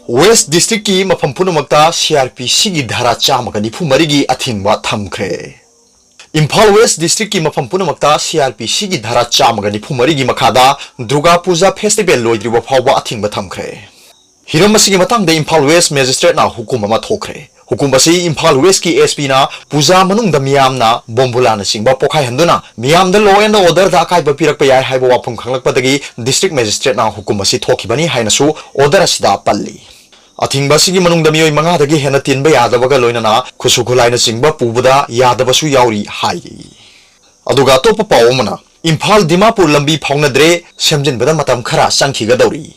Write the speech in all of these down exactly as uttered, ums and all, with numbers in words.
West Districtꯀꯤ ꯃꯐꯝ ꯄꯨꯝꯅꯃꯛꯇ C R P Cꯒꯤ ꯙꯥꯔꯥ ꯆꯥꯝꯃꯒ ꯅꯤꯐꯨ ꯃꯔꯤꯒꯤ ꯑꯊꯤꯡꯕ ꯊꯝꯈ꯭ꯔꯦ꯫ ꯏꯝꯐꯥꯜ West Districtꯀꯤ ꯃꯐꯝ ꯄꯨꯝꯅꯃꯛꯇ C R P Cꯒꯤ ꯙꯥꯔꯥ ꯆꯥꯝꯃꯒ ꯅꯤꯐꯨ ꯃꯔꯤꯒꯤ ꯃꯈꯥꯗ ꯗꯨꯔꯒꯥ ꯄꯨꯖꯥ festival ꯂꯣꯏꯗ꯭ꯔꯤꯕ ꯐꯥꯎꯕ ꯑꯊꯤꯡꯕ ꯊꯝꯈ꯭ꯔꯦ꯫ ꯍꯤꯔꯝ ꯑꯁꯤꯒꯤ ꯃꯇꯥꯡꯗ ꯏꯝꯐꯥꯜ West Magistrateꯅ ꯍꯨꯀꯨꯝ ꯑꯃ ꯊꯣꯛꯈ꯭ꯔꯦ꯫ ꯍꯨꯀꯨꯝ ꯑꯁꯤ ꯏꯝꯐꯥꯜ Westꯀꯤ S Pꯅ ꯄꯨꯖꯥ ꯃꯅꯨꯡꯗ ꯃꯤꯌꯥꯝꯅ ꯕꯣꯝꯕꯨꯂꯥꯅꯆꯤꯡꯕ ꯄꯣꯈꯥꯏꯍꯟꯗꯨꯅ ꯃꯤꯌꯥꯝꯗ law and orderꯗ ꯑꯀꯥꯏꯕ ꯄꯤꯔꯛꯄ ꯌꯥꯏ ꯍꯥꯏꯕ ꯋꯥꯐꯝ ꯈꯪꯂꯛꯄꯗꯒꯤ District Magistrateꯅ ꯍꯨꯀꯨꯝ ꯑꯁꯤ ꯊꯣꯛꯈꯤꯕꯅꯤ ꯍꯥꯏꯅꯁꯨ order ꯑꯁꯤꯗ ꯄꯜꯂꯤ꯫ ꯑꯊꯤꯡꯕ ꯑꯁꯤꯒꯤ ꯃꯅꯨꯡꯗ ꯃꯤꯑꯣꯏ ꯃꯉꯥꯗꯒꯤ ꯍꯦꯟꯅ ꯇꯤꯟꯕ ꯌꯥꯗꯕꯒ ꯂꯣꯏꯅꯅ ꯈꯨꯠꯁꯨ ꯈꯨꯠꯂꯥꯏꯅꯆꯤꯡꯕ ꯄꯨꯕꯗ ꯌꯥꯗꯕꯁꯨ ꯌꯥꯎꯔꯤ ꯍꯥꯏꯔꯤ꯫ ꯑꯗꯨꯒ ꯑꯇꯣꯞꯄ ꯄꯥꯎ ꯑꯃꯅ, ꯏꯝꯐꯥꯜ ꯗꯤꯃꯥꯄꯨꯔ ꯂꯝꯕꯤ ꯐꯥꯎꯅꯗ꯭ꯔꯦ, ꯁꯦꯝꯖꯤꯟꯕꯗ ꯃꯇꯝ ꯈꯔ ꯆꯪꯈꯤꯒꯗꯧꯔꯤ꯫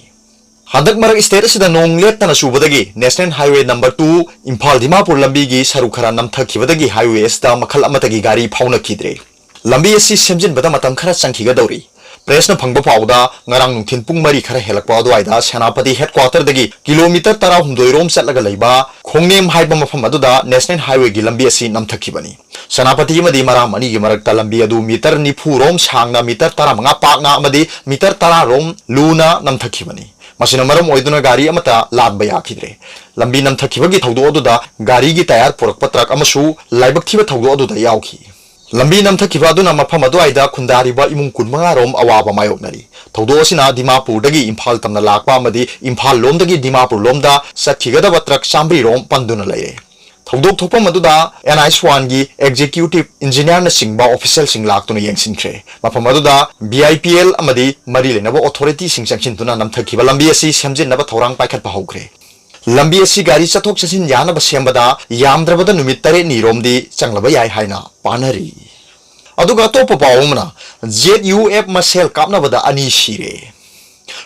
ꯍꯟꯗꯛ ꯃꯔꯛ state ꯑꯁꯤꯗ ꯅꯣꯡ ꯂꯦꯞꯇꯅ ꯆꯨꯕꯗꯒꯤ National Highway number two Imphal Dimapur ꯂꯝꯕꯤꯒꯤ ꯁꯔꯨꯛ ꯈꯔ ꯅꯝꯊꯈꯤꯕꯗꯒꯤ highway ꯑꯁꯤꯗ ꯃꯈꯜ ꯑꯃꯠꯇꯒꯤ ꯒꯥꯔꯤ ꯐꯥꯎꯅꯈꯤꯗ꯭ꯔꯦ꯫ ꯂꯝꯕꯤ ꯑꯁꯤ ꯁꯦꯝꯖꯤꯟꯕꯗ ꯃꯇꯝ ꯈꯔ ꯆꯪꯈꯤꯒꯗꯧꯔꯤ꯫ Pressꯅ ꯐꯪꯕ ꯄꯥꯎꯗ, ꯉꯔꯥꯡ ꯅꯨꯡꯊꯤꯜ ꯄꯨꯡ ꯃꯔꯤ ꯈꯔ ꯍꯦꯜꯂꯛꯄ ꯑꯗꯨꯋꯥꯏꯗ ꯁꯦꯅꯥꯄꯇꯤ headquarterꯗꯒꯤ kilometre ꯇꯔꯥꯍꯨꯝꯗꯣꯏ ꯔꯣꯝ ꯆꯠꯂꯒ ꯂꯩꯕ ꯈꯣꯡꯅꯦꯝ ꯍꯥꯏꯕ ꯃꯐꯝ ꯑꯗꯨꯗ National Highwayꯒꯤ ꯂꯝꯕꯤ ꯑꯁꯤ ꯅꯝꯊꯈꯤꯕꯅꯤ꯫ ꯁꯦꯅꯥꯄꯇꯤ ꯑꯃꯗꯤ ꯃꯔꯥꯝ ꯑꯅꯤꯒꯤ ꯃꯔꯛꯇ ꯂꯝꯕꯤ ꯑꯗꯨ metre ꯅꯤꯐꯨ ꯔꯣꯝ ꯁꯥꯡꯅ, metre ꯇꯔꯥꯃꯉꯥ ꯄꯥꯛꯅ ꯑꯃꯗꯤ metre ꯇꯔꯥ ꯔꯣꯝ ꯂꯨꯅ ꯅꯝꯊꯈꯤꯕꯅꯤ꯫ ꯃꯁꯤꯅ ꯃꯔꯝ ꯑꯣꯏꯗꯨꯅ ꯒꯥꯔꯤ ꯑꯃꯠꯇ ꯂꯥꯟꯕ ꯌꯥꯈꯤꯗ꯭ꯔꯦ꯫ ꯂꯝꯕꯤ ꯅꯝꯊꯈꯤꯕꯒꯤ ꯊꯧꯗꯣꯛ ꯑꯗꯨꯗ ꯒꯥꯔꯤꯒꯤ tyre ꯄꯨꯔꯛꯄ truck ꯑꯃꯁꯨ ꯂꯥꯏꯕꯛ ꯊꯤꯕ ꯊꯧꯗꯣꯛ ꯑꯗꯨꯗ ꯌꯥꯎꯈꯤ꯫ ꯂꯝꯕꯤ ꯅꯝꯊꯈꯤꯕ ꯑꯗꯨꯅ ꯃꯐꯝ ꯑꯗꯨꯋꯥꯏꯗ ꯈꯨꯟꯗꯥꯔꯤꯕ ꯏꯃꯨꯡ ꯀꯨꯟꯃꯉꯥ ꯔꯣꯝ ꯑꯋꯥꯕ ꯃꯥꯌꯣꯛꯅꯔꯤ꯫ ꯊꯧꯗꯣꯛ ꯑꯁꯤꯅ ꯗꯤꯃꯥꯄꯨꯔꯗꯒꯤ ꯏꯝꯐꯥꯜ ꯇꯝꯅ ꯂꯥꯛꯄ ꯑꯃꯗꯤ ꯏꯝꯐꯥꯜ ꯂꯣꯝꯗꯒꯤ ꯗꯤꯃꯥꯄꯨꯔ ꯂꯣꯝꯗ ꯆꯠꯈꯤꯒꯗꯕ truck ꯆꯥꯝꯃꯔꯤ ꯔꯣꯝ ꯄꯟꯗꯨꯅ ꯂꯩꯔꯦ꯫ ꯊꯧꯗꯣꯛ ꯊꯣꯛꯐꯝ ꯑꯗꯨꯗ NH oneꯒꯤ executive engineerꯅꯆꯤꯡꯕ officialꯁꯤꯡ ꯂꯥꯛꯇꯨꯅ ꯌꯦꯡꯁꯤꯟꯈ꯭ꯔꯦ꯫ ꯃꯐꯝ ꯑꯗꯨꯗ BIPL ꯑꯃꯗꯤ ꯃꯔꯤ ꯂꯩꯅꯕ authorityꯁꯤꯡ ꯆꯪꯁꯤꯟꯗꯨꯅ ꯅꯝꯊꯈꯤꯕ ꯂꯝꯕꯤ ꯑꯁꯤ ꯁꯦꯝꯖꯤꯟꯅꯕ ꯊꯧꯔꯥꯡ ꯄꯥꯏꯈꯠꯄ ꯍꯧꯈ꯭ꯔꯦ꯫ ꯂꯝꯕꯤ ꯑꯁꯤ ꯒꯥꯔꯤ ꯆꯠꯊꯣꯛ ꯆꯠꯁꯤꯟ ꯌꯥꯅꯕ ꯁꯦꯝꯕꯗ ꯌꯥꯝꯗ꯭ꯔꯕꯗ ꯅꯨꯃꯤꯠ ꯇꯔꯦꯠꯅꯤ ꯔꯣꯝꯗꯤ ꯆꯪꯂꯕ ꯌꯥꯏ ꯍꯥꯏꯅ ꯄꯥꯅꯔꯤ꯫ ꯑꯗꯨꯒ ꯑꯇꯣꯞꯄ ꯄꯥꯎ ꯑꯃꯅ, ZUF ꯃꯁꯦꯜ ꯀꯥꯞꯅꯕꯗ ꯑꯅꯤ ꯁꯤꯔꯦ꯫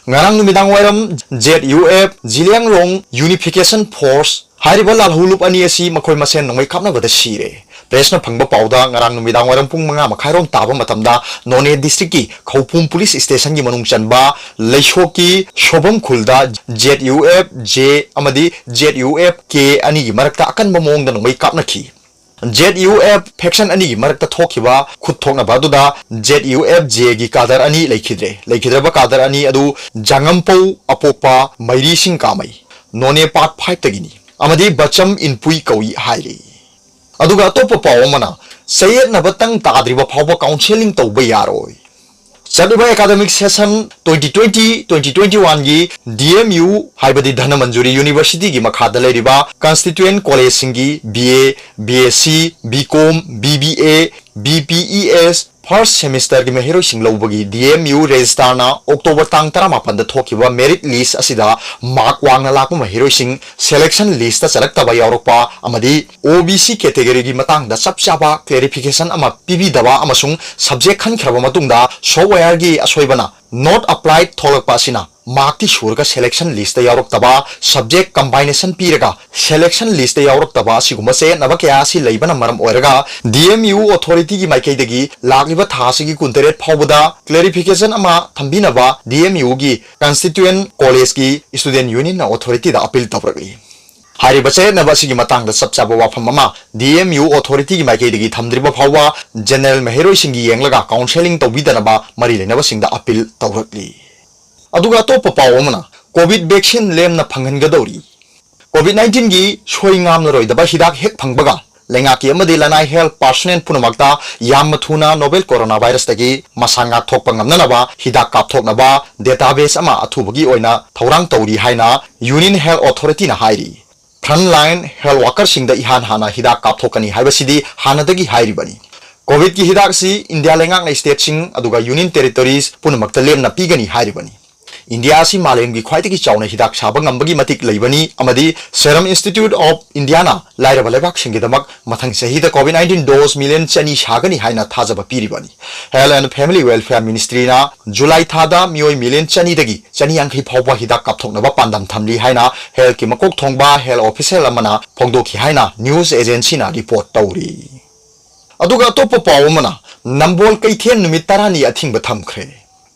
ꯉꯔꯥꯡ ꯅꯨꯃꯤꯗꯥꯡ ꯋꯥꯏꯔꯝ ZUF, ꯖꯤꯂꯤꯌꯥꯡꯔꯣꯡ Unification Force ꯍꯥꯏꯔꯤꯕ ꯂꯥꯜꯍꯧꯂꯨꯞ ꯑꯅꯤ ꯑꯁꯤ ꯃꯈꯣꯏ ꯃꯁꯦꯟ ꯅꯣꯡꯃꯩ ꯀꯥꯞꯅꯕꯗ ꯁꯤꯔꯦ꯫ Pressꯅ ꯐꯪꯕ ꯄꯥꯎꯗ, ꯉꯔꯥꯡ ꯅꯨꯃꯤꯗꯥꯡ ꯋꯥꯏꯔꯝ ꯄꯨꯡ ꯃꯉꯥ ꯃꯈꯥꯏꯔꯣꯝ ꯇꯥꯕ ꯃꯇꯝꯗ ꯅꯣꯅꯦ districtꯀꯤ ꯈꯧꯄꯨꯝ police stationꯒꯤ ꯃꯅꯨꯡ ꯆꯟꯕ ꯂꯩꯁꯣꯛꯀꯤ ꯁꯣꯕꯝ ꯈꯨꯜꯗ ZUF J ꯑꯃꯗꯤ ZUF K ꯑꯅꯤꯒꯤ ꯃꯔꯛꯇ ꯑꯀꯟꯕ ꯃꯑꯣꯡꯗ ꯅꯣꯡꯃꯩ ꯀꯥꯞꯅꯈꯤ꯫ ꯖꯦꯠ ꯌꯨ ꯑꯦꯐ ꯐꯦꯛꯁꯟ ꯑꯅꯤꯒꯤ ꯃꯔꯛꯇ ꯊꯣꯛꯈꯤꯕ ꯈꯨꯠ ꯊꯣꯛꯅꯕ ꯑꯗꯨꯗ ꯖꯦꯠ ꯌꯨ ꯑꯦꯐ ꯖꯦꯒꯤ ꯀꯥꯗꯔ ꯑꯅꯤ ꯂꯩꯈꯤꯗ꯭ꯔꯦ꯫ ꯂꯩꯈꯤꯗ꯭ꯔꯕ ꯀꯥꯗꯔ ꯑꯅꯤ ꯑꯗꯨ ꯖꯥꯉꯝꯄꯧ ꯑꯄꯣꯛꯄ ꯃꯩꯔꯤꯁꯤꯡ ꯀꯥꯃꯩ, ꯅꯣꯅꯦ ꯄꯥꯔꯠ ꯐꯥꯏꯚꯇꯒꯤꯅꯤ ꯑꯃꯗꯤ ꯕꯆꯝ ꯏꯟꯄꯨꯏ ꯀꯧꯏ ꯍꯥꯏꯔꯤ꯫ ꯑꯗꯨꯒ ꯑꯇꯣꯞꯄ ꯄꯥꯎ ꯑꯃꯅ, ꯆꯌꯦꯠꯅꯕ ꯇꯪ ꯇꯥꯗ꯭ꯔꯤꯕ ꯐꯥꯎꯕ ꯀꯥꯎꯟꯁꯦꯂꯤꯡ ꯇꯧꯕ ꯌꯥꯔꯣꯏ꯫ ꯆꯠꯂꯤꯕ academic session twenty twenty twenty twenty ꯋꯥꯟꯒꯤ ꯗꯤ ꯑꯦꯝ ꯌꯨ, ꯍꯥꯏꯕꯗꯤ ꯙꯅꯃꯟꯖꯨꯔꯤ ꯌꯨꯅꯤꯚꯔꯁꯤꯇꯤꯒꯤ ꯃꯈꯥꯗ ꯂꯩꯔꯤꯕ ꯀꯟꯁꯇꯤꯇ꯭ꯌꯨꯌꯦꯟ ꯀꯣꯂꯦꯖꯁꯤꯡꯒꯤ B A, B S C, B com, B B A, B P E S, first ꯁꯦꯃꯤꯁꯇꯔꯒꯤ ꯃꯍꯩꯔꯣꯏꯁꯤꯡ ꯂꯧꯕꯒꯤ ꯗꯤ ꯑꯦꯝ ꯌꯨ ꯔꯦꯖꯤꯁꯇꯥꯔꯅ ꯑꯣꯛꯇꯣꯕꯔ ꯇꯥꯡ ꯇꯔꯥꯃꯥꯄꯟꯗ ꯊꯣꯛꯈꯤꯕ ꯃꯦꯔꯤꯠ ꯂꯤꯁ ꯑꯁꯤꯗ ꯃꯥꯔꯛ ꯋꯥꯡꯅ ꯂꯥꯛꯄ ꯃꯍꯩꯔꯣꯏꯁꯤꯡ ꯁꯦꯂꯦꯛꯁꯟ ꯂꯤꯁꯇ ꯆꯜꯂꯛꯇꯕ ꯌꯥꯎꯔꯛꯄ ꯑꯃꯗꯤ ꯑꯣ ꯕꯤ ꯁꯤ ꯀꯦꯇꯦꯒꯣꯔꯤꯒꯤ ꯃꯇꯥꯡꯗ ꯆꯞ ꯆꯥꯕ ꯀ꯭ꯂꯦꯔꯤꯐꯤꯀꯦꯁꯟ ꯑꯃ ꯄꯤꯕꯤꯗꯕ ꯑꯃꯁꯨꯡ ꯁꯕꯖꯦꯛ ꯈꯟꯈ꯭ꯔꯕ ꯃꯇꯨꯡꯗ ꯁꯣꯐꯋꯦꯌꯔꯒꯤ ꯑꯁꯣꯏꯕꯅ not applied ꯊꯣꯛꯂꯛꯄ ꯑꯁꯤꯅ ꯃꯥꯔꯛꯇꯤ ꯁꯨꯔꯒ ꯁꯦꯂꯦꯛꯁꯟ ꯂꯤꯁꯇ ꯌꯥꯎꯔꯛꯇꯕ, ꯁꯕꯖꯦꯛ ꯀꯝꯕꯥꯏꯅꯦꯁꯟ ꯄꯤꯔꯒ ꯁꯦꯂꯦꯛꯁꯟ ꯂꯤꯁꯇ ꯌꯥꯎꯔꯛꯇꯕ ꯑꯁꯤꯒꯨꯝꯕ ꯆꯌꯦꯠꯅꯕ ꯀꯌꯥ ꯑꯁꯤ ꯂꯩꯕꯅ ꯃꯔꯝ ꯑꯣꯏꯔꯒ ꯗꯤ ꯑꯦꯝ ꯌꯨ ꯑꯣꯊꯣꯔꯤꯇꯤꯒꯤ ꯃꯥꯏꯀꯩꯗꯒꯤ ꯂꯥꯛꯂꯤꯕ ꯊꯥ ꯑꯁꯤꯒꯤ ꯀꯨꯟꯇꯔꯦꯠ ꯐꯥꯎꯕꯗ ꯀ꯭ꯂꯦꯔꯤꯐꯤꯀꯦꯁꯟ ꯑꯃ ꯊꯝꯕꯤꯅꯕ ꯗꯤ ꯑꯦꯝ ꯌꯨꯒꯤ ꯀꯟꯁꯇꯤꯇ꯭ꯌꯨꯌꯦꯟ ꯀꯣꯂꯦꯖꯀꯤ ꯁ꯭ꯇꯨꯗꯦꯟ ꯌꯨꯅꯤꯌꯟꯅ ꯑꯣꯊꯣꯔꯤꯇꯤꯗ ꯑꯄꯤꯜ ꯇꯧꯔꯛꯂꯤ꯫ ꯍꯥꯏꯔꯤꯕ ꯆꯌꯦꯠꯅꯕ ꯑꯁꯤꯒꯤ ꯃꯇꯥꯡꯗ ꯆꯞ ꯆꯥꯕ ꯋꯥꯐꯝ ꯑꯃ ꯗꯤ ꯑꯦꯝ ꯌꯨ ꯑꯣꯊꯣꯔꯤꯇꯤꯒꯤ ꯃꯥꯏꯀꯩꯗꯒꯤ ꯊꯝꯗ꯭ꯔꯤꯕ ꯐꯥꯎꯕ ꯖꯦꯅꯔꯦꯜ ꯃꯍꯩꯔꯣꯏꯁꯤꯡꯒꯤ ꯌꯦꯡꯂꯒ ꯀꯥꯎꯟꯁꯦꯂꯤꯡ ꯇꯧꯕꯤꯗꯅꯕ ꯃꯔꯤ ꯂꯩꯅꯕꯁꯤꯡꯗ ꯑꯄꯤꯜ ꯇꯧꯔꯛꯂꯤ꯫ ꯑꯗꯨꯒ ꯑꯇꯣꯞꯄ ꯄꯥꯎ ꯑꯃꯅ, ꯀꯣꯚꯤꯗ ꯚꯦꯛꯁꯤꯟ ꯂꯦꯝꯅ ꯐꯪꯍꯟꯒꯗꯧꯔꯤ꯫ ꯀꯣꯚꯤꯗ ꯅꯥꯏꯟꯇꯤꯟꯒꯤ ꯁꯣꯏ ꯉꯥꯝꯂꯔꯣꯏꯗꯕ ꯍꯤꯗꯥꯛ ꯍꯦꯛ ꯐꯪꯕꯒ ꯂꯩꯉꯥꯛꯀꯤ ꯑꯃꯗꯤ ꯂꯅꯥꯏ ꯍꯦꯜꯊ ꯄꯥꯔꯁꯣꯅꯦꯜ ꯄꯨꯝꯅꯃꯛꯇ ꯌꯥꯝꯅ ꯊꯨꯅ ꯅꯣꯕꯦꯜ ꯀꯣꯔꯣꯅꯥ ꯚꯥꯏꯔꯁꯇꯒꯤ ꯃꯁꯥ ꯉꯥꯛꯊꯣꯛꯄ ꯉꯝꯅꯅꯕ ꯍꯤꯗꯥꯛ ꯀꯥꯞꯊꯣꯛꯅꯕ ꯗꯦꯇꯥꯕꯦꯁ ꯑꯃ ꯑꯊꯨꯕꯒꯤ ꯑꯣꯏꯅ ꯊꯧꯔꯥꯡ ꯇꯧꯔꯤ ꯍꯥꯏꯅ ꯌꯨꯅꯤꯌꯟ ꯍꯦꯜꯊ ꯑꯣꯊꯣꯔꯤꯇꯤꯅ ꯍꯥꯏꯔꯤ꯫ ꯐ꯭ꯔꯟꯠꯂꯥꯏꯟ ꯍꯦꯜꯊ ꯋꯥꯀꯔꯁꯤꯡꯗ ꯏꯍꯥꯟ ꯍꯥꯟꯅ ꯍꯤꯗꯥꯛ ꯀꯥꯞꯊꯣꯛꯀꯅꯤ ꯍꯥꯏꯕꯁꯤꯗꯤ ꯍꯥꯟꯅꯗꯒꯤ ꯍꯥꯏꯔꯤꯕꯅꯤ꯫ ꯀꯣꯚꯤꯗꯀꯤ ꯍꯤꯗꯥꯛꯁꯤ ꯏꯟꯗꯤꯌꯥ ꯂꯩꯉꯥꯛꯅ ꯁ꯭ꯇꯦꯠꯁꯤꯡ ꯑꯗꯨꯒ ꯌꯨꯅꯤꯌꯟ ꯇꯦꯔꯤꯇꯣꯔꯤꯁ ꯄꯨꯝꯅꯃꯛꯇ ꯂꯦꯝꯅ ꯄꯤꯒꯅꯤ ꯍꯥꯏꯔꯤꯕꯅꯤ꯫ ꯏꯟꯗꯤꯌꯥ ꯑꯁꯤ ꯃꯥꯂꯦꯝꯒꯤ ꯈ꯭ꯋꯥꯏꯗꯒꯤ ꯆꯥꯎꯅ ꯍꯤꯗꯥꯛ ꯁꯥꯕ ꯉꯝꯕꯒꯤ ꯃꯇꯤꯛ ꯂꯩꯕꯅꯤ ꯑꯃꯗꯤ Serum Institute of Indiaꯅ ꯂꯥꯏꯔꯕ ꯂꯩꯕꯥꯛꯁꯤꯡꯒꯤꯗꯃꯛ ꯃꯊꯪ ꯆꯍꯤꯗ ꯀꯣꯚꯤꯗ ꯅꯥꯏꯟꯇꯤꯟ ꯗꯣꯁ ꯃꯤꯂꯤꯌꯟ ꯆꯅꯤ ꯁꯥꯒꯅꯤ ꯍꯥꯏꯅ ꯊꯥꯖꯕ ꯄꯤꯔꯤꯕꯅꯤ꯫ ꯍꯦꯜꯊ ꯑꯦꯟꯗ ꯐꯦꯃꯤꯂꯤ ꯋꯦꯜꯐꯤꯌꯔ ꯃꯤꯅꯤꯁꯇ꯭ꯔꯤꯅ ꯖꯨꯂꯥꯏ ꯊꯥꯗ ꯃꯤꯑꯣꯏ ꯃꯤꯂꯤꯌꯟ ꯆꯅꯤꯗꯒꯤ ꯆꯅꯤ ꯌꯥꯡꯈꯩ ꯐꯥꯎꯕ ꯍꯤꯗꯥꯛ ꯀꯥꯞꯊꯣꯛꯅꯕ ꯄꯥꯟꯗꯝ ꯊꯝꯂꯤ ꯍꯥꯏꯅ ꯍꯦꯜꯊꯀꯤ ꯃꯀꯣꯛ ꯊꯣꯡꯕ ꯍꯦꯜꯊ ꯑꯣꯐꯤꯁꯤꯌꯦꯜ ꯑꯃꯅ ꯐꯣꯡꯗꯣꯛꯈꯤ ꯍꯥꯏꯅ ꯅ꯭ꯌꯨꯁ ꯑꯦꯖꯦꯟꯁꯤꯅ ꯔꯤꯄꯣꯔꯠ ꯇꯧꯔꯤ꯫ ꯑꯗꯨꯒ ꯑꯇꯣꯞꯄ ꯄꯥꯎ ꯑꯃꯅ, ꯅꯝꯕꯣꯜ ꯀꯩꯊꯦꯜ ꯅꯨꯃꯤꯠ ꯇꯔꯥꯅꯤ ꯑꯊꯤꯡꯕ ꯊꯝꯈ꯭ꯔꯦ꯫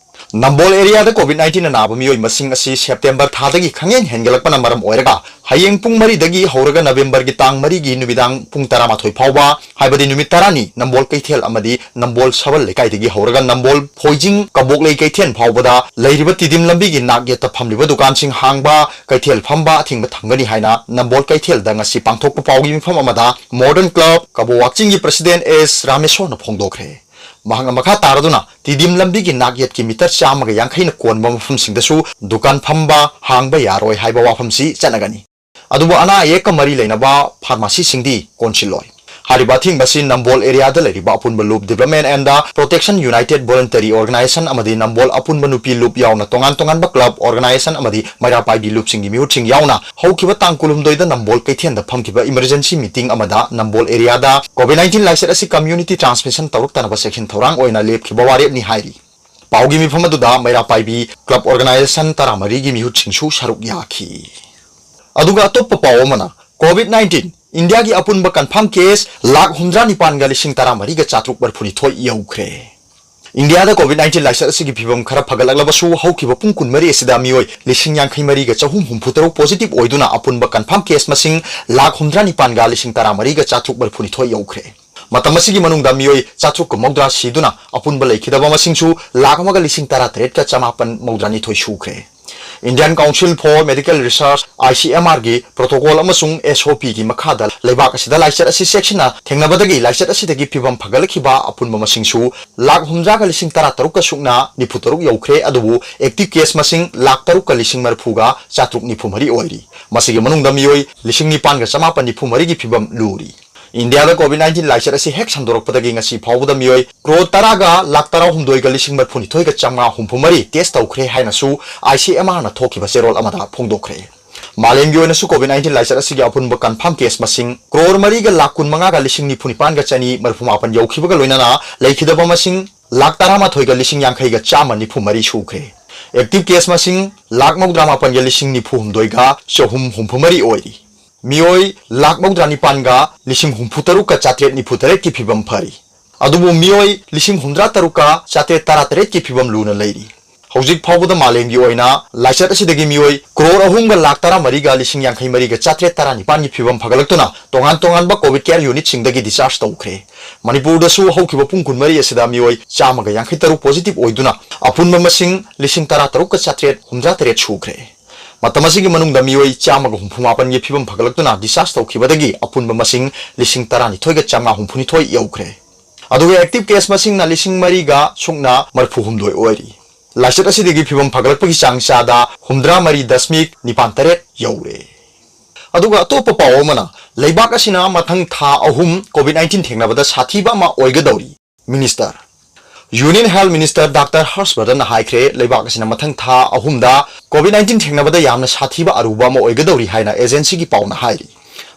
ꯅꯝꯕꯣꯜ ꯑꯦꯔꯤꯌꯥꯗ ꯀꯣꯚꯤꯗ ꯅꯥꯏꯟꯇꯤꯟꯅ ꯅꯥꯕ ꯃꯤꯑꯣꯏ ꯃꯁꯤꯡ ꯑꯁꯤ ꯁꯦꯞꯇꯦꯝꯕꯔ ꯊꯥꯗꯒꯤ ꯈꯪꯍꯦꯟ ꯍꯦꯟꯒꯠꯂꯛꯄꯅ ꯃꯔꯝ ꯑꯣꯏꯔꯒ, ꯍꯌꯦꯡ ꯄꯨꯡ ꯃꯔꯤꯗꯒꯤ ꯍꯧꯔꯒ ꯅꯕꯦꯝꯕꯔꯒꯤ ꯇꯥꯡ ꯃꯔꯤꯒꯤ ꯅꯨꯃꯤꯗꯥꯡ ꯄꯨꯡ ꯇꯔꯥꯃꯥꯊꯣꯏ ꯐꯥꯎꯕ, ꯍꯥꯏꯕꯗꯤ ꯅꯨꯃꯤꯠ ꯇꯔꯥꯅꯤ, ꯅꯝꯕꯣꯜ ꯀꯩꯊꯦꯜ ꯑꯃꯗꯤ ꯅꯝꯕꯣꯜ ꯁꯕꯜ ꯂꯩꯀꯥꯏꯗꯒꯤ ꯍꯧꯔꯒ ꯅꯝꯕꯣꯜ ꯐꯣꯏꯖꯤꯡ ꯀꯕꯣꯛꯂꯩ ꯀꯩꯊꯦꯜ ꯐꯥꯎꯕꯗ ꯂꯩꯔꯤꯕ ꯇꯤꯗꯤꯝ ꯂꯝꯕꯤꯒꯤ ꯅꯥꯛ ꯌꯦꯠꯇ ꯐꯝꯂꯤꯕ ꯗꯨꯀꯥꯟꯁꯤꯡ ꯍꯥꯡꯕ, ꯀꯩꯊꯦꯜ ꯐꯝꯕ ꯑꯊꯤꯡꯕ ꯊꯝꯒꯅꯤ ꯍꯥꯏꯅ ꯅꯝꯕꯣꯜ ꯀꯩꯊꯦꯜꯗ ꯉꯁꯤ ꯄꯥꯡꯊꯣꯛꯄ ꯄꯥꯎꯒꯤ ꯃꯤꯐꯝ ꯑꯃꯗ ꯃꯣꯗꯔꯟ ꯀ꯭ꯂꯕ ꯀꯕꯣ ꯋꯥꯛꯆꯤꯡꯒꯤ ꯄ꯭ꯔꯁꯤꯗꯦꯟ ꯑꯦꯁ ꯔꯥꯃꯦꯁꯣꯔꯅ ꯐꯣꯡꯗꯣꯛꯈ꯭ꯔꯦ꯫ ꯃꯍꯥꯛꯅ ꯃꯈꯥ ꯇꯥꯔꯗꯨꯅ ꯇꯤꯗꯤꯝ ꯂꯝꯕꯤꯒꯤ ꯅꯥꯛ ꯌꯦꯠꯀꯤ ꯃꯤꯇꯔ ꯆꯥꯝꯃꯒ ꯌꯥꯡꯈꯩꯅ ꯀꯣꯟꯕ ꯃꯐꯝꯁꯤꯡꯗꯁꯨ ꯗꯨꯀꯥꯟ ꯐꯝꯕ ꯍꯥꯡꯕ ꯌꯥꯔꯣꯏ ꯍꯥꯏꯕ ꯋꯥꯐꯝꯁꯤ ꯆꯠꯅꯒꯅꯤ꯫ ꯑꯗꯨꯕꯨ ꯑꯅꯥ ꯑꯌꯦꯛꯀ ꯃꯔꯤ ꯂꯩꯅꯕ ꯐꯥꯔꯃꯥꯁꯤꯁꯤꯡꯗꯤ ꯀꯣꯟꯁꯤꯜꯂꯣꯏ꯫ ꯍꯥꯏꯔꯤꯕ ꯑꯊꯤꯡꯕ ꯑꯁꯤ ꯅꯝꯕꯣꯜ ꯑꯦꯔꯤꯌꯥꯗ ꯂꯩꯔꯤꯕ ꯑꯄꯨꯟꯕ ꯂꯨꯞ Development and Protection United Voluntary Organization ꯑꯃꯗꯤ ꯅꯝꯕꯣꯜ ꯑꯄꯨꯟꯕ ꯅꯨꯄꯤ ꯂꯨꯞ ꯌꯥꯎꯅ ꯇꯣꯉꯥꯟ ꯇꯣꯉꯥꯟꯕ ꯀ꯭ꯂꯕ, ꯑꯣꯔꯒꯅꯥꯏꯖꯦꯁꯟ ꯑꯃꯗꯤ ꯃꯩꯔꯥ ꯄꯥꯏꯕꯤ ꯂꯨꯞꯁꯤꯡꯒꯤ ꯃꯤꯍꯨꯠꯁꯤꯡ ꯌꯥꯎꯅ ꯍꯧꯈꯤꯕ ꯇꯥꯡ ꯀꯨꯟꯍꯨꯝꯗꯣꯏꯗ ꯅꯝꯕꯣꯜ ꯀꯩꯊꯦꯜꯗ ꯐꯝꯈꯤꯕ ꯏꯃꯔꯖꯦꯟꯁꯤ ꯃꯤꯇꯤꯡ ꯑꯃꯗ ꯅꯝꯕꯣꯜ ꯑꯦꯔꯤꯌꯥꯗ ꯀꯣꯚꯤꯗ ꯅꯥꯏꯟꯇꯤꯟ ꯂꯥꯏꯆꯠ ꯑꯁꯤ ꯀꯝꯃ꯭ꯌꯨꯅꯤꯇꯤ ꯇ꯭ꯔꯥꯟꯁꯃꯤꯁꯟ ꯇꯧꯔꯛꯇꯅꯕ ꯆꯦꯛꯁꯤꯟ ꯊꯧꯔꯥꯡ ꯑꯣꯏꯅ ꯂꯦꯞꯈꯤꯕ ꯋꯥꯔꯦꯞꯅꯤ ꯍꯥꯏꯔꯤ꯫ ꯄꯥꯎꯒꯤ ꯃꯤꯐꯝ ꯑꯗꯨꯗ ꯃꯩꯔꯥ ꯄꯥꯏꯕꯤ ꯀ꯭ꯂꯕ ꯑꯣꯔꯒꯅꯥꯏꯖꯦꯁꯟ ꯇꯔꯥꯃꯔꯤꯒꯤ ꯃꯤꯍꯨꯠꯁꯤꯡꯁꯨ ꯁꯔꯨꯛ ꯌꯥꯈꯤ꯫ ꯑꯗꯨꯒ ꯑꯇꯣꯞꯄ ꯄꯥꯎ ꯑꯃꯅ, ꯀꯣꯚꯤꯗ ꯅꯥꯏꯟꯇꯤꯟ, ꯏꯟꯗꯤꯌꯥꯒꯤ ꯑꯄꯨꯟꯕ ꯀꯟꯐꯥꯔꯝ ꯀꯦꯁ ꯂꯥꯈ ꯍꯨꯝꯗ꯭ꯔꯥ ꯅꯤꯄꯥꯟꯒ ꯂꯤꯁꯤꯡ ꯇꯔꯥꯃꯔꯤꯒ ꯆꯥꯇ꯭ꯔꯨꯛ ꯃꯔꯤꯐꯨꯅꯤꯊꯣꯏ ꯌꯧꯈ꯭ꯔꯦ꯫ ꯏꯟꯗꯤꯌꯥꯗ ꯀꯣꯚꯤꯗ ꯅꯥꯏꯟꯇꯤꯟ ꯂꯥꯏꯆꯠ ꯑꯁꯤꯒꯤ ꯐꯤꯕꯝ ꯈꯔ ꯐꯒꯠꯂꯛꯂꯕꯁꯨ, ꯍꯧꯈꯤꯕ ꯄꯨꯡ ꯀꯨꯟꯃꯔꯤ ꯑꯁꯤꯗ ꯃꯤꯑꯣꯏ ꯂꯤꯁꯤꯡ ꯌꯥꯡꯈꯩ ꯃꯔꯤꯒ ꯆꯍꯨꯝ ꯍꯨꯝꯐꯨ ꯇꯔꯨꯛ ꯄꯣꯖꯤꯇꯤꯚ ꯑꯣꯏꯗꯨꯅ ꯑꯄꯨꯟꯕ ꯀꯟꯐꯥꯔꯝ ꯀꯦꯁ ꯃꯁꯤꯡ ꯂꯥꯈ ꯍꯨꯝꯗ꯭ꯔꯥ ꯅꯤꯄꯥꯟꯒ ꯂꯤꯁꯤꯡ ꯇꯔꯥꯃꯔꯤꯒ ꯆꯥꯇ꯭ꯔꯨꯛ ꯃꯔꯤꯐꯨꯅꯤꯊꯣꯏ ꯌꯧꯈ꯭ꯔꯦ꯫ ꯃꯇꯝ ꯑꯁꯤꯒꯤ ꯃꯅꯨꯡꯗ ꯃꯤꯑꯣꯏ ꯆꯥꯇ꯭ꯔꯨꯛꯀ ꯃꯧꯗ꯭ꯔꯥ ꯁꯤꯗꯨꯅ ꯑꯄꯨꯟꯕ ꯂꯩꯈꯤꯗꯕ ꯃꯁꯤꯡꯁꯨ ꯂꯥꯈ ꯑꯃꯒ ꯂꯤꯁꯤꯡ ꯇꯔꯥꯇꯔꯦꯠꯀ ꯆꯃꯥꯄꯟ ꯃꯧꯗ꯭ꯔꯥꯅꯤꯊꯣꯏ ꯁꯨꯈ꯭ꯔꯦ꯫ Indian Council for Medical Research, I C M R ꯒꯤ ꯄ꯭ꯔꯣꯇꯣꯀꯣꯜ ꯑꯃꯁꯨꯡ S O P ꯒꯤ ꯃꯈꯥꯗ ꯂꯩꯕꯥꯛ ꯑꯁꯤꯗ ꯂꯥꯏꯆꯠ ꯑꯁꯤ ꯆꯦꯛꯁꯤꯟꯅ ꯊꯦꯡꯅꯕꯗꯒꯤ ꯂꯥꯏꯆꯠ ꯑꯁꯤꯗꯒꯤ ꯐꯤꯕꯝ ꯐꯒꯠꯂꯛꯈꯤꯕ ꯑꯄꯨꯟꯕ ꯃꯁꯤꯡꯁꯨ ꯂꯥꯈ ꯍꯨꯝꯗ꯭ꯔꯥꯒ ꯂꯤꯁꯤꯡ ꯇꯔꯥ ꯇꯔꯨꯛꯀ ꯁꯨꯞꯅ ꯅꯤꯐꯨ ꯇꯔꯨꯛ ꯌꯧꯈ꯭ꯔꯦ꯫ ꯑꯗꯨꯕꯨ active case ꯃꯁꯤꯡ ꯂꯥꯈ ꯇꯔꯨꯛꯀ ꯂꯤꯁꯤꯡ ꯃꯔꯤꯐꯨꯒ ꯆꯥꯇ꯭ꯔꯨꯛ ꯅꯤꯐꯨ ꯃꯔꯤ ꯑꯣꯏꯔꯤ꯫ ꯃꯁꯤꯒꯤ ꯃꯅꯨꯡꯗ ꯃꯤꯑꯣꯏ ꯂꯤꯁꯤꯡ ꯅꯤꯄꯥꯟꯒ ꯆꯃꯥꯄꯟ ꯅꯤꯐꯨ ꯃꯔꯤꯒꯤ ꯐꯤꯕꯝ ꯂꯨꯔꯤ꯫ ꯏꯟꯗꯤꯌꯥꯗ ꯀꯣꯚꯤꯗ ꯅꯥꯏꯟꯇꯤꯟ ꯂꯥꯏꯆꯠ ꯑꯁꯤ ꯍꯦꯛ ꯁꯟꯗꯣꯔꯛꯄꯗꯒꯤ ꯉꯁꯤ ꯐꯥꯎꯕꯗ ꯃꯤꯑꯣꯏ ꯀ꯭ꯔꯣꯔ ꯇꯔꯥꯒ ꯂꯥꯈ ꯇꯔꯥꯍꯨꯝꯗꯣꯏꯒ ꯂꯤꯁꯤꯡ ꯃꯔꯤꯐꯨꯅꯤꯊꯣꯏꯒ ꯆꯥꯝꯃꯉꯥ ꯍꯨꯝꯐꯨ ꯃꯔꯤ ꯇꯦꯁ ꯇꯧꯈ꯭ꯔꯦ ꯍꯥꯏꯅꯁꯨ I C M R ꯅ ꯊꯣꯛꯈꯤꯕ ꯆꯦꯔꯣꯜ ꯑꯃꯗ ꯐꯣꯡꯗꯣꯛꯈ꯭ꯔꯦ꯫ ꯃꯥꯂꯦꯝꯒꯤ ꯑꯣꯏꯅꯁꯨ ꯀꯣꯚꯤꯗ ꯅꯥꯏꯟꯇꯤꯟ ꯂꯥꯏꯆꯠ ꯑꯁꯤꯒꯤ ꯑꯄꯨꯟꯕ ꯀꯟꯐꯥꯔꯝ ꯀꯦꯁ ꯃꯁꯤꯡ ꯀ꯭ꯔꯣꯔ ꯃꯔꯤꯒ ꯂꯥꯈ ꯀꯨꯟꯃꯉꯥꯒ ꯂꯤꯁꯤꯡ ꯅꯤꯐꯨ ꯅꯤꯄꯥꯟꯒ ꯆꯅꯤ ꯃꯔꯤꯐꯨ ꯃꯥꯄꯟ ꯌꯧꯈꯤꯕꯒ ꯂꯣꯏꯅꯅ ꯂꯩꯈꯤꯗꯕ ꯃꯁꯤꯡ ꯂꯥꯈ ꯇꯔꯥꯃꯥꯊꯣꯏꯒ ꯂꯤꯁꯤꯡ ꯌꯥꯡꯈꯩꯒ ꯆꯥꯝꯃ ꯅꯤꯐꯨ ꯃꯔꯤ ꯁꯨꯈ꯭ꯔꯦ꯫ Active case ꯃꯁꯤꯡ ꯂꯥꯈ ꯃꯧꯗ꯭ꯔꯥ ꯃꯥꯄꯟꯒ ꯂꯤꯁꯤꯡ ꯅꯤꯐꯨ ꯍꯨꯝꯗꯣꯏꯒ ꯆꯍꯨꯝ ꯍꯨꯝꯐꯨ ꯃꯔꯤ ꯑꯣꯏꯔꯤ꯫ ꯃꯤꯑꯣꯏ ꯂꯥꯈ ꯃꯧꯗ꯭ꯔꯥ ꯅꯤꯄꯥꯟꯒ ꯂꯤꯁꯤꯡ ꯍꯨꯝꯐꯨ ꯇꯔꯨꯛꯀ ꯆꯥꯇ꯭ꯔꯦꯠ ꯅꯤꯐꯨ ꯇꯔꯦꯠꯀꯤ ꯐꯤꯕꯝ ꯐꯔꯤ꯫ ꯑꯗꯨꯕꯨ ꯃꯤꯑꯣꯏ ꯂꯤꯁꯤꯡ ꯍꯨꯝꯗ꯭ꯔꯥ ꯇꯔꯨꯛꯀ ꯆꯥꯇ꯭ꯔꯦꯠ ꯇꯔꯥ ꯇꯔꯦꯠꯀꯤ ꯐꯤꯕꯝ ꯂꯨꯅ ꯂꯩꯔꯤ꯫ ꯍꯧꯖꯤꯛ ꯐꯥꯎꯕꯗ ꯃꯥꯂꯦꯝꯒꯤ ꯑꯣꯏꯅ ꯂꯥꯏꯆꯠ ꯑꯁꯤꯗꯒꯤ ꯃꯤꯑꯣꯏ ꯀ꯭ꯔꯣꯔ ꯑꯍꯨꯝꯒ ꯂꯥꯈ ꯇꯔꯥꯃꯔꯤꯒ ꯂꯤꯁꯤꯡ ꯌꯥꯡꯈꯩ ꯃꯔꯤꯒ ꯆꯥꯇ꯭ꯔꯦꯠ ꯇꯔꯥꯅꯤꯄꯥꯟꯒꯤ ꯐꯤꯕꯝ ꯐꯒꯠꯂꯛꯇꯨꯅ ꯇꯣꯉꯥꯟ ꯇꯣꯉꯥꯟꯕ COVID care unitꯁꯤꯡꯗꯒꯤ discharge ꯇꯧꯈ꯭ꯔꯦ꯫ ꯃꯅꯤꯄꯨꯔꯗꯁꯨ ꯍꯧꯈꯤꯕ ꯄꯨꯡ ꯀꯨꯟꯃꯔꯤ ꯑꯁꯤꯗ ꯃꯤꯑꯣꯏ ꯆꯥꯝꯃꯒ ꯌꯥꯡꯈꯩ ꯇꯔꯨꯛ positive ꯑꯣꯏꯗꯨꯅ ꯑꯄꯨꯟꯕ ꯃꯁꯤꯡ ꯂꯤꯁꯤꯡ ꯇꯔꯥ ꯇꯔꯨꯛꯀ ꯆꯥꯇ꯭ꯔꯦꯠ ꯍꯨꯝꯗ꯭ꯔꯥ ꯇꯔꯦꯠ ꯁꯨꯈ꯭ꯔꯦ꯫ ꯃꯇꯝ ꯑꯁꯤꯒꯤ ꯃꯅꯨꯡꯗ ꯃꯤꯑꯣꯏ ꯆꯥꯝꯃꯒ ꯍꯨꯝꯐꯨ ꯃꯥꯄꯟꯒꯤ ꯐꯤꯕꯝ ꯐꯒꯠꯂꯛꯇꯨꯅ discharge ꯇꯧꯈꯤꯕꯗꯒꯤ ꯑꯄꯨꯟꯕ ꯃꯁꯤꯡ ꯂꯤꯁꯤꯡ ꯇꯔꯥꯅꯤꯊꯣꯏꯒ ꯆꯥꯝꯃꯉꯥ ꯍꯨꯝꯐꯨꯅꯤꯊꯣꯏ ꯌꯧꯈ꯭ꯔꯦ꯫ ꯑꯗꯨꯒ active case ꯃꯁꯤꯡꯅ ꯂꯤꯁꯤꯡ ꯃꯔꯤꯒ ꯁꯨꯞꯅ ꯃꯔꯤꯐꯨ ꯍꯨꯝꯗꯣꯏ ꯑꯣꯏꯔꯤ꯫ ꯂꯥꯏꯆꯠ ꯑꯁꯤꯗꯒꯤ ꯐꯤꯕꯝ ꯐꯒꯠꯂꯛꯄꯒꯤ ꯆꯥꯡ ꯆꯥꯗ ꯍꯨꯝꯗ꯭ꯔꯥ ꯃꯔꯤ ꯗꯁꯃꯤꯛ ꯅꯤꯄꯥꯟ ꯇꯔꯦꯠ ꯌꯧꯔꯦ꯫ ꯑꯗꯨꯒ ꯑꯇꯣꯞꯄ ꯄꯥꯎ ꯑꯃꯅ, ꯂꯩꯕꯥꯛ ꯑꯁꯤꯅ ꯃꯊꯪ ꯊꯥ ꯑꯍꯨꯝ COVID nineteen ꯊꯦꯡꯅꯕꯗ ꯁꯥꯊꯤꯕ ꯑꯃ ꯑꯣꯏꯒꯗꯧꯔꯤ꯫ Minister, Union Health Minister Doctor ꯍꯔꯁ ꯕꯔꯙꯟꯅ ꯍꯥꯏꯈ꯭ꯔꯦ, ꯂꯩꯕꯥꯛ ꯑꯁꯤꯅ ꯃꯊꯪ ꯊꯥ ꯑꯍꯨꯝꯗ COVID nineteen ꯊꯦꯡꯅꯕꯗ ꯌꯥꯝꯅ ꯁꯥꯊꯤꯕ ꯑꯔꯨꯕ ꯑꯃ ꯑꯣꯏꯒꯗꯧꯔꯤ ꯍꯥꯏꯅ agencyꯒꯤ ꯄꯥꯎꯅ ꯍꯥꯏꯔꯤ꯫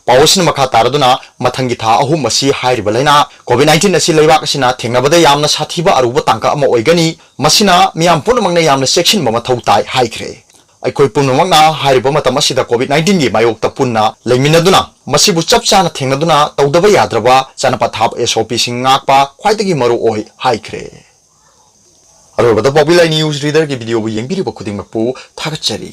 ꯄꯥꯎ ꯑꯁꯤꯅ ꯃꯈꯥ ꯇꯥꯔꯗꯨꯅ, ꯃꯊꯪꯒꯤ ꯊꯥ ꯑꯍꯨꯝ ꯑꯁꯤ ꯍꯥꯏꯔꯤꯕ ꯂꯥꯏꯅꯥ COVID nineteen ꯑꯁꯤ ꯂꯩꯕꯥꯛ ꯑꯁꯤꯅ ꯊꯦꯡꯅꯕꯗ ꯌꯥꯝꯅ ꯁꯥꯊꯤꯕ ꯑꯔꯨꯕ ꯇꯥꯡꯀꯛ ꯑꯃ ꯑꯣꯏꯒꯅꯤ꯫ ꯃꯁꯤꯅ ꯃꯤꯌꯥꯝ ꯄꯨꯝꯅꯃꯛꯅ ꯌꯥꯝꯅ ꯆꯦꯛꯁꯤꯟꯕ ꯃꯊꯧ ꯇꯥꯏ ꯍꯥꯏꯈ꯭ꯔꯦ꯫ ꯑꯩꯈꯣꯏ ꯄꯨꯝꯅꯃꯛꯅ ꯍꯥꯏꯔꯤꯕ ꯃꯇꯝ ꯑꯁꯤꯗ COVID nineteenꯒꯤ ꯃꯥꯌꯣꯛꯇ ꯄꯨꯟꯅ ꯂꯩꯃꯤꯟꯅꯗꯨꯅ, ꯃꯁꯤꯕꯨ ꯆꯞ ꯆꯥꯅ ꯊꯦꯡꯅꯗꯨꯅ, ꯇꯧꯗꯕ ꯌꯥꯗ꯭ꯔꯕ ꯆꯥꯅ ꯄꯊꯥꯞ SOPꯁꯤꯡ ꯉꯥꯛꯄ ꯈ꯭ꯋꯥꯏꯗꯒꯤ ꯃꯔꯨ ꯑꯣꯏ ꯍꯥꯏꯈ꯭ꯔꯦ꯫ ꯑꯔꯣꯏꯕꯗ ꯄꯥꯎꯕꯤ ꯂꯥꯏ news readerꯒꯤ videoꯕꯨ ꯌꯦꯡꯕꯤꯔꯤꯕ ꯈꯨꯗꯤꯡꯃꯛꯄꯨ ꯊꯥꯒꯠꯆꯔꯤ꯫